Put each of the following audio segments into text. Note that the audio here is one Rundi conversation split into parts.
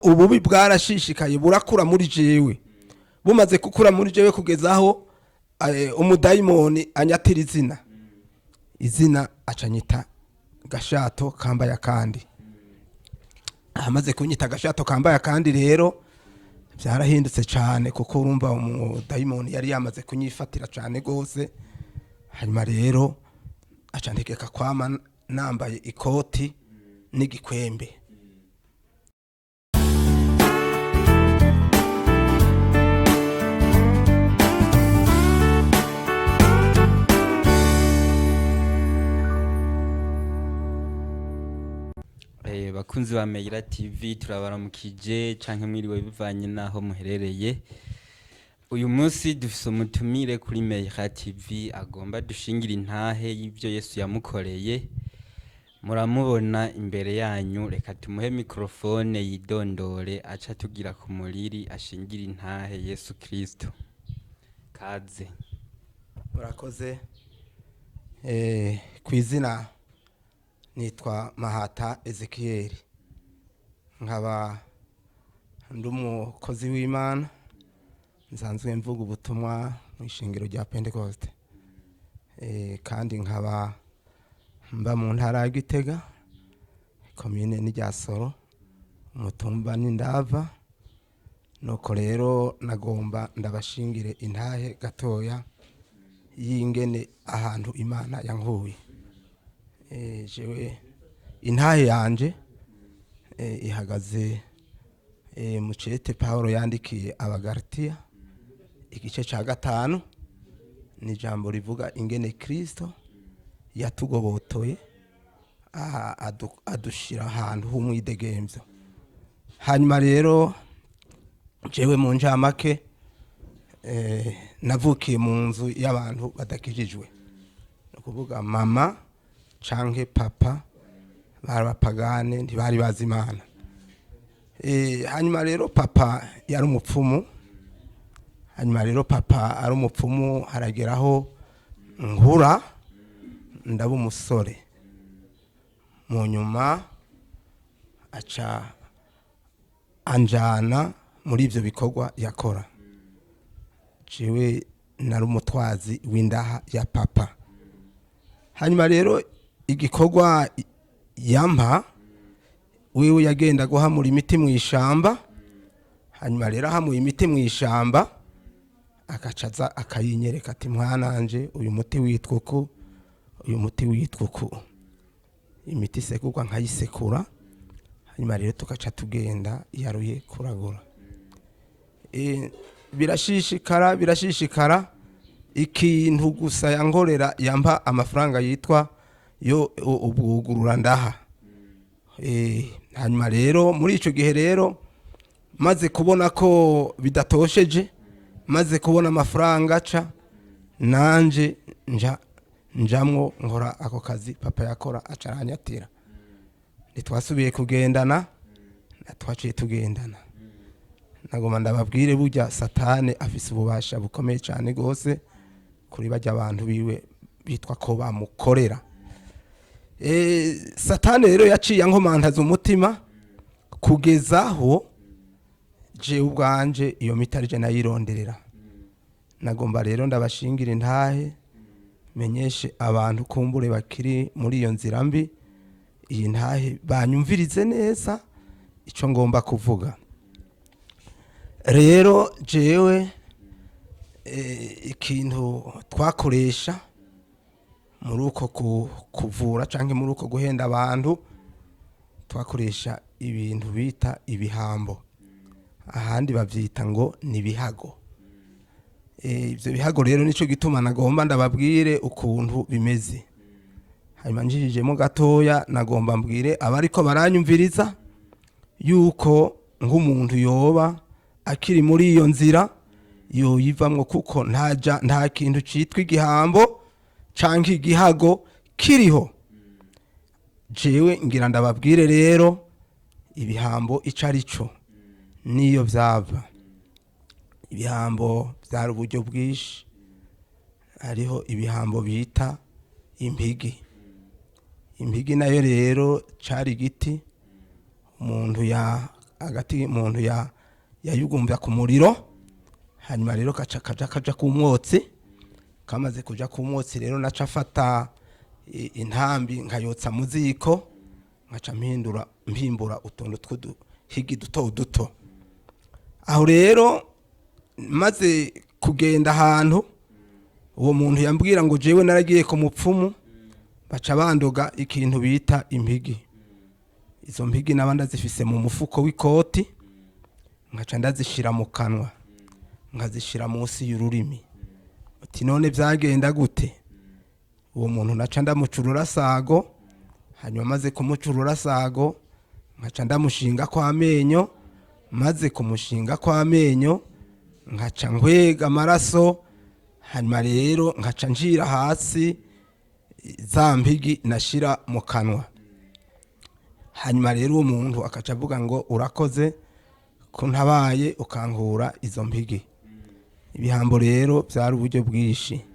Ububi bwarashishikaye burakura muri jewe, bumaze gukura muri jewe kugeza aho umudayimoni anyatira izina, izina acanyita Gashato kambaye akandi. Amaze kunyita Gashato kambaye akandi rero byarahindutse cyane, kuko urumva umudayimoni yari yamaze kunyifatira cyane rwose. Hanyuma rero aca ntegeka kwama nambaye ikoti n'igikwembe. Bakunzi ba Meyira TV, turabaramukije canke mwiriwe bivanye naho muherereye. Uyu munsi dufise umutumire kuri Meyira TV agomba dushingira intahe y'ivyo Yesu yamukoreye. Muramubona imbere yanyu, reka tumuhe mikrofone yidondore, aca tugira ku muriri ashingira intahe Yesu Kristo. Kaze. Murakoze. Ku izina nitwa Mahata Ezekiyeli, nkaba ndi umukozi w'Imana, nsanzwe mvuga ubutumwa mu ishingiro rya Pentecoste, kandi nkaba mba mu ntara ya Gitega, komine n'Iryasoro, umutumba n'Indava. Nuko rero nagomba ndabashingire intahe gatoya y'ingene ahantu Imana yankuye. Jewe intahe yanje ihagaze mu cete Pawulo yandikiye Abagalatiya, igice ca 5. Ni ijambo rivuga ingene Kristo yatugobotoye, adushira ahantu h'umwidegemvyo. Hanyuma rero jewe mu ncamake, navukiye mu nzu y'abantu badakijijwe, ni ukuvuga mama canke papa bari abapagane, ntibari bazi Imana. Hanyuma rero papa yari umupfumu. Hanyuma rero papa ari umupfumu, harageraho nkura ndaba umusore, mu nyuma aca anjana muri ivyo bikorwa yakora. Jewe nari umutwazi w'indaha ya papa. Hanyuma rero igikorwa yampa, wiwe yagenda guhamura imiti mu ishamba. Hanyuma rero ahamuye imiti mu ishamba, agaca aza akayinyereka ati: "Mwananje, uyu muti witwa uku, uyu muti witwa uku." Imiti isekurwa nkayisekura, hanyuma rero tugaca tugenda yaruye kuragura. Birashishikara, birashishikara. Ikintu gusa yankorera, yampa amafaranga yitwa yo ubwugurura ndaha. Hanyuma rero muri ico gihe rero maze kubona ko bidatosheje, maze kubona amafaranga aca, nanje nja njamwo nkora ako kazi papa yakora, aca aranyatira, ntitwasubiye kugendana, twaciye tugendana. Nagoma ndababwire, burya Satane afise ububasha bukomeye cyane rwose kuri bajya abantu biwe bitwa ko bamukorera. Satane rero yaciye ankomantaza umutima kugezaho jewe ubwanje iyo miti arije nayironderera. Nagomba rero ndabashingira intahe, menyeshe abantu kumbure bakiri muri iyo nzira mbi, iyi ntahe banyumvirize neza ico ngomba kuvuga. Rero jewe ikintu twakoresha muri uko kuvura canke muri uko guhenda abantu, twakoresha ibintu bita ibihambo, ahandi bavyita ngo ni ibihago. Ivyo bihago rero nico gituma nagomba ndababwire ukuntu bimeze. Hanyuma njijijemo gatoya, nagomba mbwire abariko baranyumviriza yuko nk'umuntu yoba akiri muri iyo nzira yoyivamwo, kuko ntaja nta kintu citwa igihambo canke igihago kiriho. Jewe ngira ndababwire rero ibihambo ico ari cyo niyo vyava. Ibihambo vyari uburyo bwinshi. Hariho ibihambo bita impigi. Impigi nayo rero cari igiti umuntu ya Agati umuntu yayugumbya ku muriro, hanyuma rero kaca kaja kaja ku mwotsi. Kamaze kuja ku mwotsi rero, naca afata intambi nkayotsa mu ziko, nkaca mpindura mpimbura utuntu tw'uduhigi duto duto. Aho rero maze kugenda ahantu, uwo muntu yambwira ngo jewe naragiye ku mupfumu, baca bandoga ikintu bita impigi. Izo mpigi naba ndazifise mu mufuko w'ikoti, nkaca ndazishira mu kanwa, nkazishira munsi y'ururimi. Uti none byagenda gute? Uwo muntu naca ndamucurura sago, hanyuma maze kumucurura sago nkaca ndamushinga kw'amenyo. Maze kumushinga kw'amenyo, nkaca nkwega amaraso, hanyuma rero nkaca njira hasi za mpigi nashira mu kanwa. Hanyuma rero uwo muntu akaca avuga ngo urakoze ko ntabaye ukankura izo mpigi. Ibihambo rero byari uburyo bwinshi.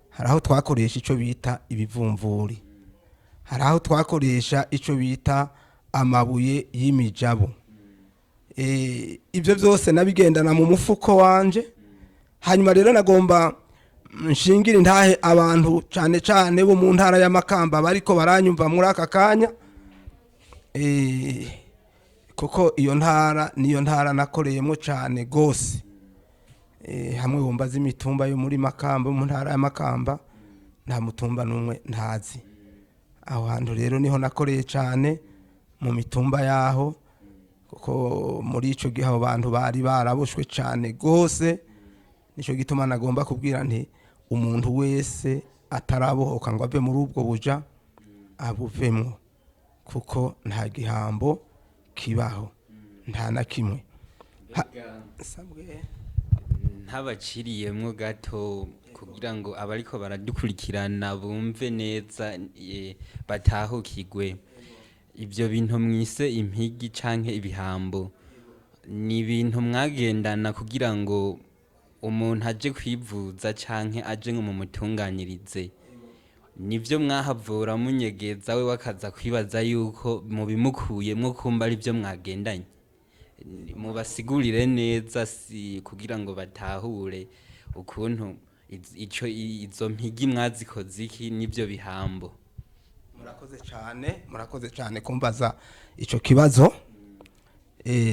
Hari aho twakoresha icyo bita ibivumvuri, hari aho twakoresha icyo bita amabuye y'imijabu. Ibyo byose nabigendana mu mufuko wanje. Hanyuma rero nagomba nshingire intahe abantu, cyane cyane bo mu ntara y'Amakamba bariko baranyumva muri aka kanya, kuko iyo ntara niyo ntara nakoreyemo cyane gose. Hamwe wumva z'imitumba yo muri Makamba, mu ntara y'Amakamba, nta mutumba n'umwe ntazi. Aho hantu rero niho nakoreye cyane mu mitumba yaho, kuko muri ico gihe abo bantu bari baraboshwe cyane gose. Nico gituma nagomba kubwira nti umuntu wese atarabohoka ngo ave muri ubwo buja abuvemwo, kuko nta gihambo kibaho, nta na kimwe. Sabwe. Ntabaciriyemwo gato, kugira ngo abariko baradukurikirana bumve neza, batahukigwe ibyo bintu mwise impigi canke ibihambo. Ni ibintu mwagendana kugira ngo umuntu aje kwivuza canke aje ngo mumutunganirize, nibyo mwahavura munyegeza, we wakaza kwibaza yuko mubimukuyemwo, kumba ari byo mwagendanye. Mubasigurire neza, si kugira ngo batahure ukuntu ico izo mpigi mwazikoze iki n'ibyo bihambo. Murakoze cyane, murakoze cyane kumbaza ico kibazo.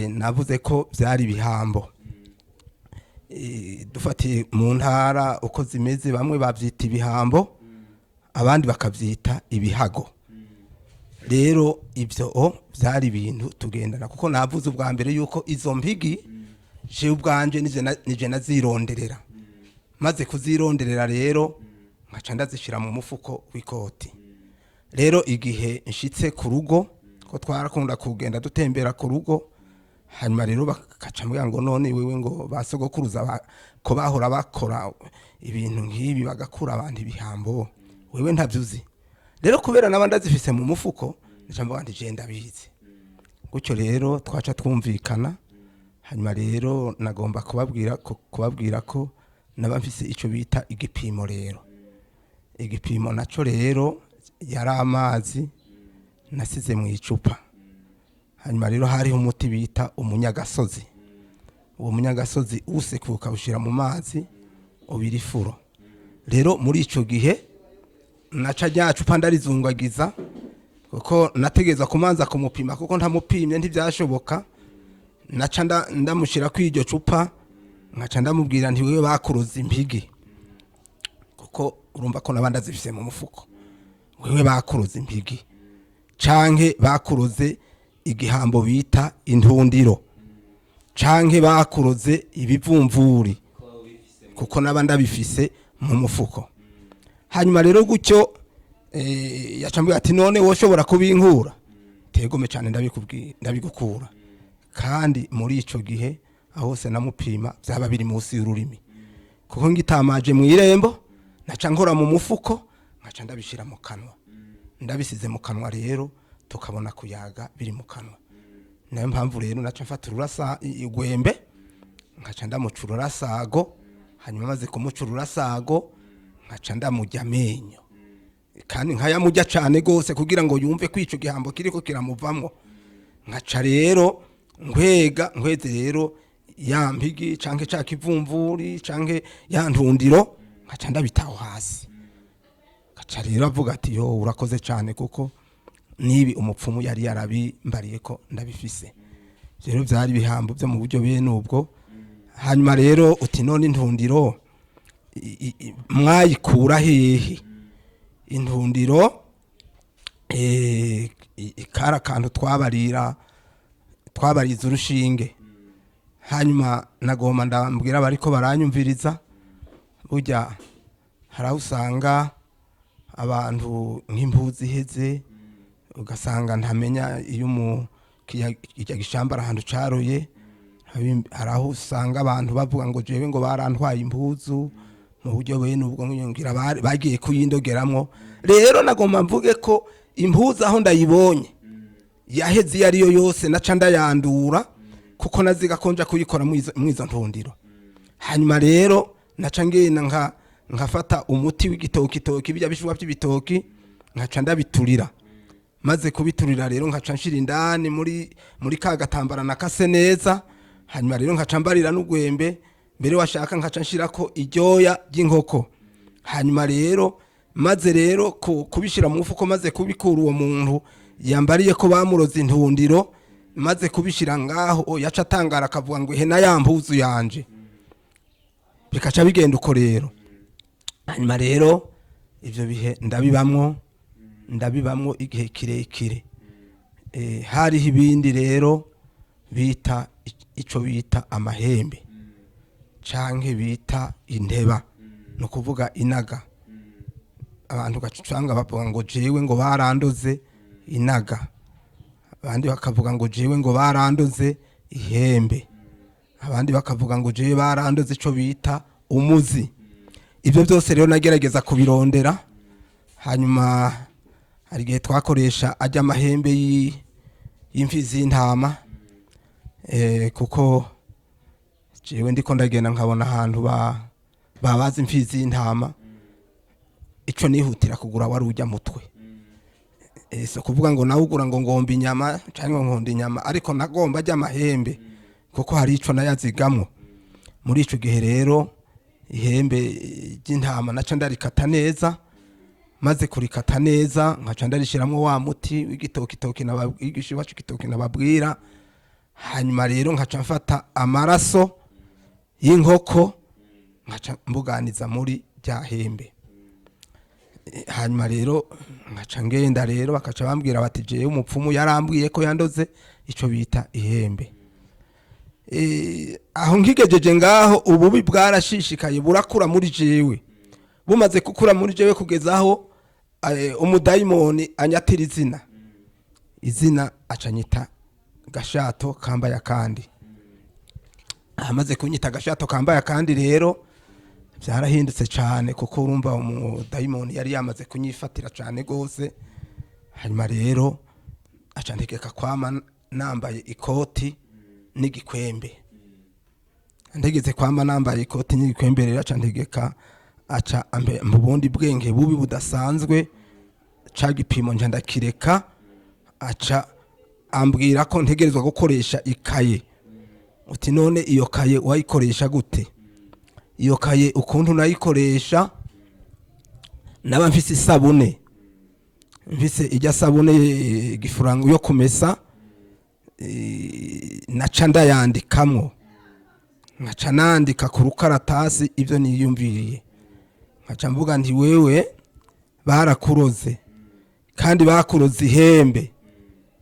Navuze ko byari ibihambo. Dufatiye mu ntara uko zimeze, bamwe babyita ibihambo, abandi bakabyita ibihago. Rero ibyo byari ibintu tugendana, kuko navuze ubwa mbere yuko izo mpigi jewe ubwanje nije nazironderera. Maze kuzironderera rero, nkaca ndazishyira mu mufuko w'ikoti. Rero igihe nshitse ku rugo, ko twarakunda kugenda dutembera ku rugo, hanyuma rero bakaca mbwira ngo none wewe ngo ba sogokuruza ko bahora bakora ibintu nk'ibi, bagakura abantu ibihambo, wewe ntabyo uzi? Rero kubera naba ndazifise mu mufuko, nca mvuga nti je ndabizi. Gutyo rero twaca twumvikana. Hanyuma rero nagomba kubabwira ko naba mfise ico bita igipimo. Rero igipimo naco rero yari amazi nasize mu icupa. Hanyuma rero hariho umuti bita umunyagasozi. Uwo munyagasozi usekuye ukawushyira mu mazi ubira ifuro. Rero muri ico gihe naca rya cupa ndarizungagiza, kuko nategereza kumanza kumupima, kuko ntamupimye ntibyashoboka. Naca ndamushyira kuri iryo cupa, nkaca ndamubwira nti wewe bakuroze impigi, kuko urumva ko naba ndazifise mu mufuko, wewe bakuroze impigi canke bakuroze igihambo bita intundiro canke bakuroze ibivumvuri, kuko naba ndabifise mu mufuko. Hanyuma rero gutyo yaca ambwira ati none woshobora kubinkura? Tegome cyane, ndabikubwiye, ndabigukura. Kandi muri ico gihe aho hose namupima byaba biri munsi y'ururimi, kuko ngitamaje mu irembo naca nkora mu mufuko, nkaca ndabishira mu kanwa. Ndabisize mu kanwa rero tukabona kuyaga biri mu kanwa. Nayo mpamvu rero naca mfata ururasa igwembe, nkaca ndamucura urasago. Hanyuma maze kumucura urasago, nkaca ndamujya amenyo, kandi nkayamujya cyane gose kugira ngo yumve ko ico gihambo kiriko kiramuvamwo. Nkaca rero Nkwega nkweze rero ya mpigi canke ca kivumvuri canke ya ntundiro, nkaca ndabitaho hasi. Gaca rero avuga ati: "Yo, urakoze cyane, kuko nibi umupfumu yari yarabimbariye ko ndabifise." Rero byari ibihambo byo mu buryo bene ubwo. Hanyuma rero uti: "None intundiro mwayikura hehe?" Intundiro kari akantu twabarira, twabariza urushinge. Hanyuma nagomba ndambwira bariko baranyumviriza, burya hari aho usanga abantu nk'impuzu iheze, ugasanga ntamenya iyo kijya gishambara ahantu caroye. Hari aho usanga abantu bavuga ngo jewe ngo barantwaye impuzu mu buryo bene ubwo, ngira bagiye kuyindogeramwo. Rero nagomba mvuge ko impuzu aho ndayibonye yaheze, iyo ariyo yose, naca ndayandura, kuko naziga ko nja kuyikora mwizo ntundiro. Hanyuma rero naca ngenda nkafata umuti w'igitokitoki, bijya bishishwa by'ibitoki, nkaca ndabiturira. Maze kubiturira rero, nkaca nshira indani muri ka gatambara nakase neza. Hanyuma rero nkaca mbarira n'ugwembe, mbere washaka nkaca nshirako iryoya ry'inkoko. Hanyuma rero maze rero kubishira mu mufuko, maze kubikura uwo muntu yambariye ko bamuroze intundiro, maze kubishira ngaho, yaca atangara akavuga ngo: "Ihena ya mpuzu yanje!" Bikaca bigenda uko rero. Hanyuma rero ivyo bihe ndabibamwo igihe kirekire. Hariho ibindi rero bita ico bita amahembe canke bita inteba, ni ukuvuga inaga. Abantu gacanga bavuga ngo jewe ngo barandoze inaga, abandi bakavuga ngo jewe ngo barandoze ihembe, abandi bakavuga ngo jewe barandoze ico bita umuzi. Ibyo byose rero nagerageza kubirondera. Hanyuma hari igihe twakoresha ajya amahembe y'imfizi y'intama, kuko jewe ndiko ndagenda nkabona ahantu babaza imfizi y'intama, ico nihutira kugura wari ujya mutwe. So kuvuga ngo nawe ugura ngo ngomba inyama cyangwa ngo nkunda inyama, ariko nagomba ajya amahembe kuko hari ico nayazigamwo muri ico gihe. Rero ihembe ry'intama naca ndarikata neza. Maze kurikata neza, nkaca ndarishiramwo wa muti w'igitokitoki w'igishiba c'igitoki nababwira. Hanyuma rero nkaca mfata amaraso y'inkoko, nkaca mbuganiza muri rya hembe. Hanyuma rero nkaca ngenda rero, bakaca bambwira bati: "Jewe umupfumu yarambwiye ko yandoze ico bita ihembe." Aho nkigejeje ngaho, ububi bwarashishikaye burakura muri jewe. Bumaze gukura muri jewe kugeza aho umudayimoni anyatira izina, acanyita Gashato kambaye akandi. Amaze kunyita Gashato kambaye akandi rero, byarahindutse cyane, kuko urumva umudayimoni yari yamaze kunyifatira cyane rwose. Hanyuma rero aca ntegeka kwama nambaye ikoti n'igikwembe. Ntegetse kwama nambaye ikoti n'igikwembe rero, aca ntegeka, aca ampe mu bundi bwenge bubi budasanzwe. Ca gipimo nja ndakireka, aca ambwira ko ntegerezwa gukoresha ikaye. Uti: "None iyo kaye wayikoresha gute?" Iyo kaye ukuntu nayikoresha, naba mfise isabune, mfise ijya sabune gifurango yo kumesa, naca ndayandikamwo, nkaca nandika ku rukaratasi ibyo niyumviriye. Nkaca mvuga nti: "Wewe barakuroze, kandi bakuroze ihembe,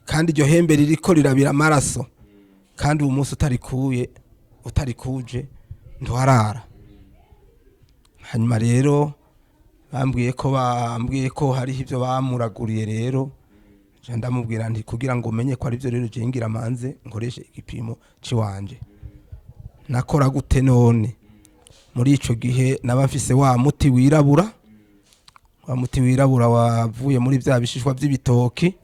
kandi iryo hembe ririko rirabira amaraso, kandi uwo munsi utarikuye utarikuje ntiwarara." Hanyuma rero bambwiye ko hariho ibyo bamuraguriye. Rero nca ndamubwira nti: "Kugira ngo umenye ko ari byo rero, je ngira manze nkoreshe igipimo ciwanje." Nakora gute none? Muri ico gihe naba mfise wa muti wirabura, wa muti wirabura wavuye muri bya bishishwa by'ibitoki.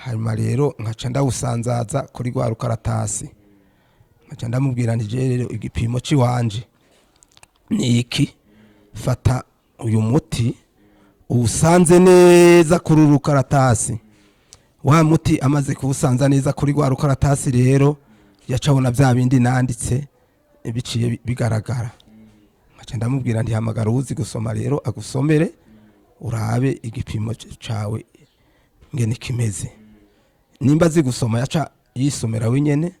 Hanyuma rero nkaca ndawusanzaza kuri rwa rukaratasi, nkaca ndamubwira nti: "Je rero igipimo ciwanje ni iki, fata uyu muti uwusanze neza kuri uru rukaratasi." Wa muti amaze kuwusanza neza kuri rwa rukaratasi rero, yacabona bya bindi nanditse biciye bigaragara. Nkaca ndamubwira nti: "Hamagara uwuzi gusoma rero agusomere, urabe igipimo cawe ngene kimeze." Nimba azi gusoma, yaca yisomera wenyene,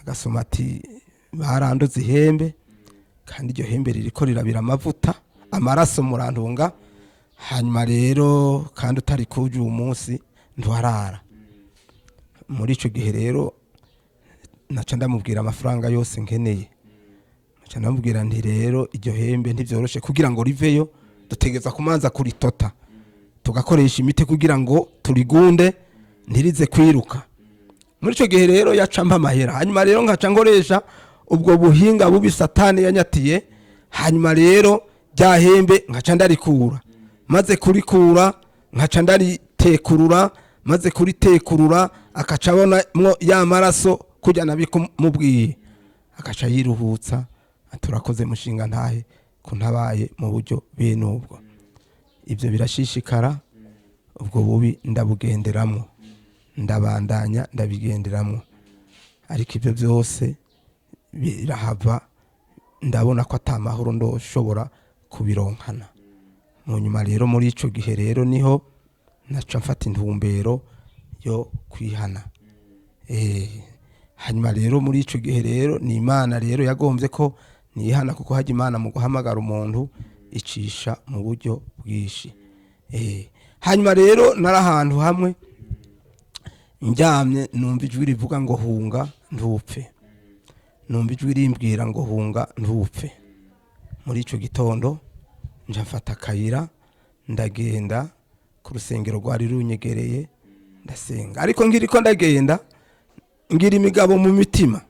agasoma ati: "Barandoze ihembe, kandi iryo hembe ririko rirabira amavuta, amaraso, murantunga. Hanyuma rero kandi utari kuja uwo munsi ntiwarara." Muri ico gihe rero naca ndamubwira amafaranga yose nkeneye. Naca ndamubwira nti: "Rero iryo hembe ntivyoroshe kugira ngo riveyo, dutegereza kumanza kuritota, tugakoresha imiti kugira ngo turigunde ntirize kwiruka." Muri ico gihe rero yaca mpa amahera. Hanyuma rero nkaca nkoresha ubwo buhinga bubi Satani yanyatiye. Hanyuma rero rya hembe nkaca ndarikura. Maze kurikura, nkaca ndaritekurura. Maze kuritekurura, akaca abonamwo ya maraso kujya nabikumubwiye, akaca yiruhutsa ati: "Urakoze mushinga ntahe kuntabaye mu buryo bene ubwo." Ibyo birashishikara, ubwo bubi ndabugenderamo, ndabandanya ndabigenderamo. Ariko ibyo byose birahava, ndabona ko ata mahoro ndoshobora kubironkana. Mu nyuma rero, muri ico gihe rero niho naca mfata intumbero yo kwihana. Hanyuma rero muri ico gihe rero ni Imana rero yagombye ko nihana, kuko hajya Imana mu guhamagara umuntu icisha mu buryo bwinshi. Hanyuma rero nari ahantu hamwe ndyamye, numva ijwi rivuga ngo: "Hunga ntupfe." Numva ijwi rimbwira ngo: "Hunga ntupfe." Muri ico gitondo nja mfata akayira, ndagenda ku rusengero rwari runyegereye, ndasenga. Ariko nkiriko ndagenda, ngira imigabo mu mitima,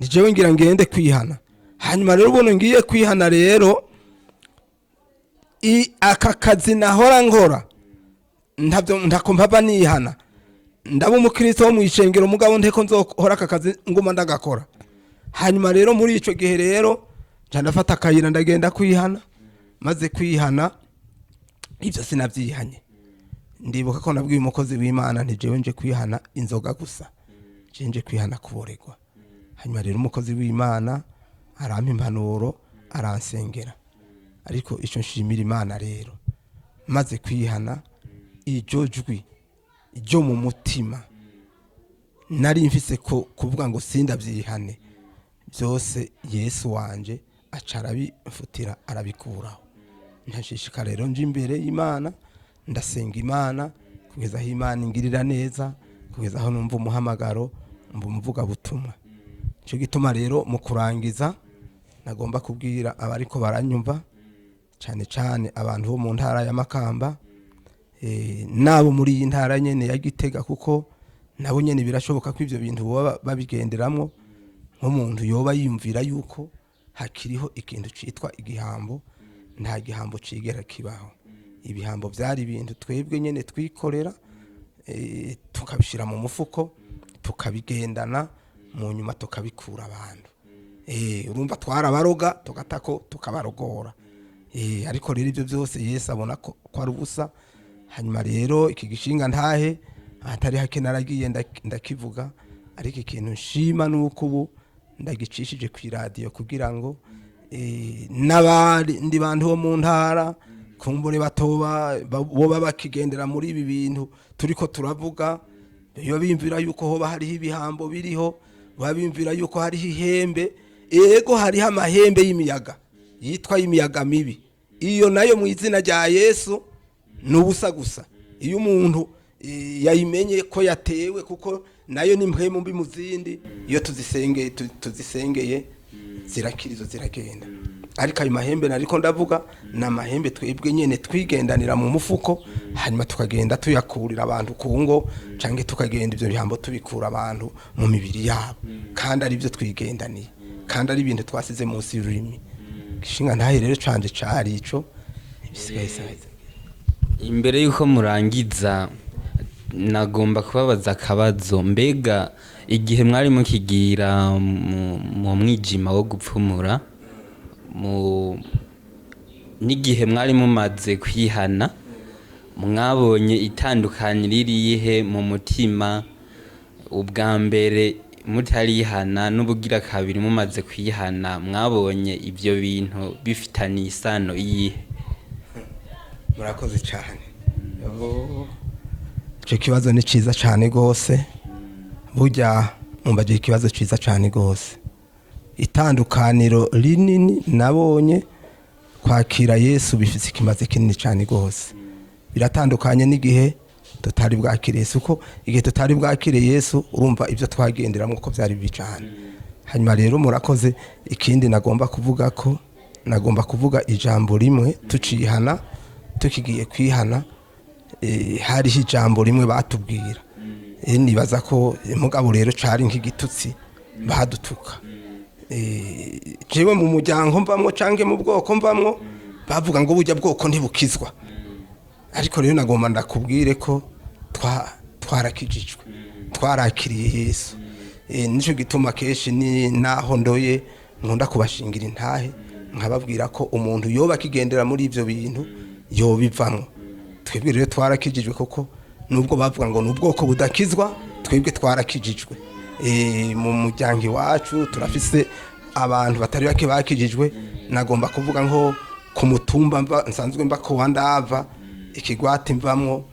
ni jewe ngira ngende kwihana. Hanyuma rero ubuno ngiye kwihana rero, aka kazi nahora nkora ntabyo, ntako mpava nihana, ndaba umukristo wo mu ishengero, mugabo nteko nzohora aka kazi nguma ndagakora. Hanyuma rero muri ico gihe rero nca ndafata akayira, ndagenda kwihana. Maze kwihana, ibyo sinabyihanye. Ndibuka ko nabwiye umukozi w'Imana nti: "Jewe nje kwihana inzoga gusa, je nje kwihana kuboregwa." Hanyuma rero umukozi w'Imana arampa impanuro, aransengera. Ariko icyo nshimira Imana rero, maze kwihana, iryo jwi ryo mu mutima nari mfise ko kuvuga ngo sindabyihane, byose Yesu wanje aca arabimfutira, arabikuraho. Ntashishika rero nje imbere y'Imana, ndasenga Imana kugeza aho Imana ingirira neza, kugeza aho numva umuhamagaro mba umuvugabutumwa. Nicyo gituma rero mu kurangiza nagomba kubwira abariko baranyumva, cyane cyane abantu bo mu ntara ya Makamba, n'abo muri iyi ntara nyene ya Gitega, kuko nabo nyene birashoboka ko ivyo bintu boba babigenderamwo. Nk'umuntu yoba yiyumvira yuko hakiriho ikintu citwa igihambo, nta gihambo cigera kibaho. Ibihambo byari ibintu twebwe nyene twikorera, tukabishira mu mufuko, tukabigendana, mu nyuma tukabikura abantu. Urumva twarabaroga, tugatako tukabarogora. Ariko rero ibyo byose Yesu abona ko ari ubusa. Hanyuma rero iki gishinga ntahe ahatari hake naragiye ndakivuga, ariko ikintu nshima ni uko ubu ndagicishije ku iradiyo kugira ngo n'abandi bantu bo mu ntara kumbure batoba boba bakigendera muri ibi bintu turiko turavuga, iyo bimvira yuko hoba hariho ibihambo biriho, baba bimvira yuko hariho ihembe. Ego, hariho amahembe y'imiyaga yitwa y'imiyaga mibi. Iyo nayo mu izina rya Yesu ni ubusa gusa iyo umuntu yayimenye ko yatewe, kuko nayo ni mpwemu mbi mu zindi. Iyo tuzisengeye, tuzisengeye zirakira, izo ziragenda. Ariko ayo mahembe nariko ndavuga ni amahembe twebwe nyene twigendanira mu mufuko, hanyuma tukagenda tuyakurira abantu ku ngo, canke tukagenda ivyo bihambo tubikura abantu mu mibiri yabo, kandi ari byo twigendaniye, kandi ari ibintu twasize munsi y'ururimi. Gishinga ntahe rero canje cari ico, ibisigaye saza. Imbere y'uko murangiza, nagomba kubabaza akabazo. Mbega igihe mwari mukigira mu mwijima wo gupfumura mu n'igihe mwari mumaze kwihana? Mwabonye itandukaniro ririhe mu mutima ubwa mbere mutarihana n'ubugira kabiri mumaze kwihana? Mwabonye ibyo bintu bifitaniye isano iyihe? Murakoze cyane. Icyo kibazo ni cyiza cyane rwose. Burya mumbagira ikibazo cyiza cyane rwose. Itandukaniro rinini nabonye, kwakira Yesu bifite ikimaze kinini cyane rwose. Biratandukanye n'igihe tutari bwakire Yesu, kuko igihe tutari bwakire Yesu, urumva ibyo twagenderamo ko byari bibi cyane. Hanyuma rero murakoze. Ikindi nagomba kuvuga ko nagomba kuvuga ijambo rimwe: tucihana, tukigiye kwihana, hariho ijambo rimwe batubwira. Nibaza ko mugabo rero cari nk'igitutsi badutuka. Jewe mu muryango mvamwo canke mu bwoko mvamwo, bavuga ngo burya bwoko ntibukizwa. Ariko rero nagomba ndakubwire ko twarakijijwe, twarakiriye Yesu. Nico gituma kenshi ni naho ndoye nkunda kubashingira intahe, nkababwira ko umuntu yoba akigendera muri ivyo bintu yobivamwo. Twebwe rero twarakijijwe, kuko nubwo bavuga ngo ni ubwoko budakizwa, twebwe twarakijijwe. Mu muryango iwacu turafise abantu batari bake bakijijwe. Nagomba kuvuga nko ku mutumba mva nsanzwe mba ko wandava ikigwati mvamwo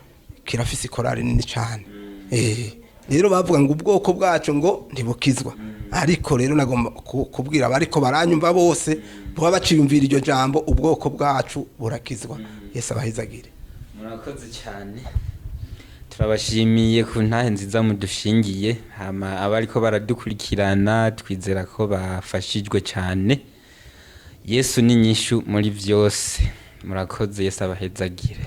kirafise ikorari nini cyane. Rero bavuga ngo ubwoko bwacu ngo ntibukizwa. Ariko rero nagomba kubwira abariko baranyumva bose baba baciyumvira iryo jambo, ubwoko bwacu burakizwa. Yesu abahezagire. Murakoze cyane, turabashimiye ku ntahe nziza mudushingiye. Hama abariko baradukurikirana twizera ko bafashijwe cyane. Yesu ni nyishu muri byose. Murakoze, Yesu abahezagire.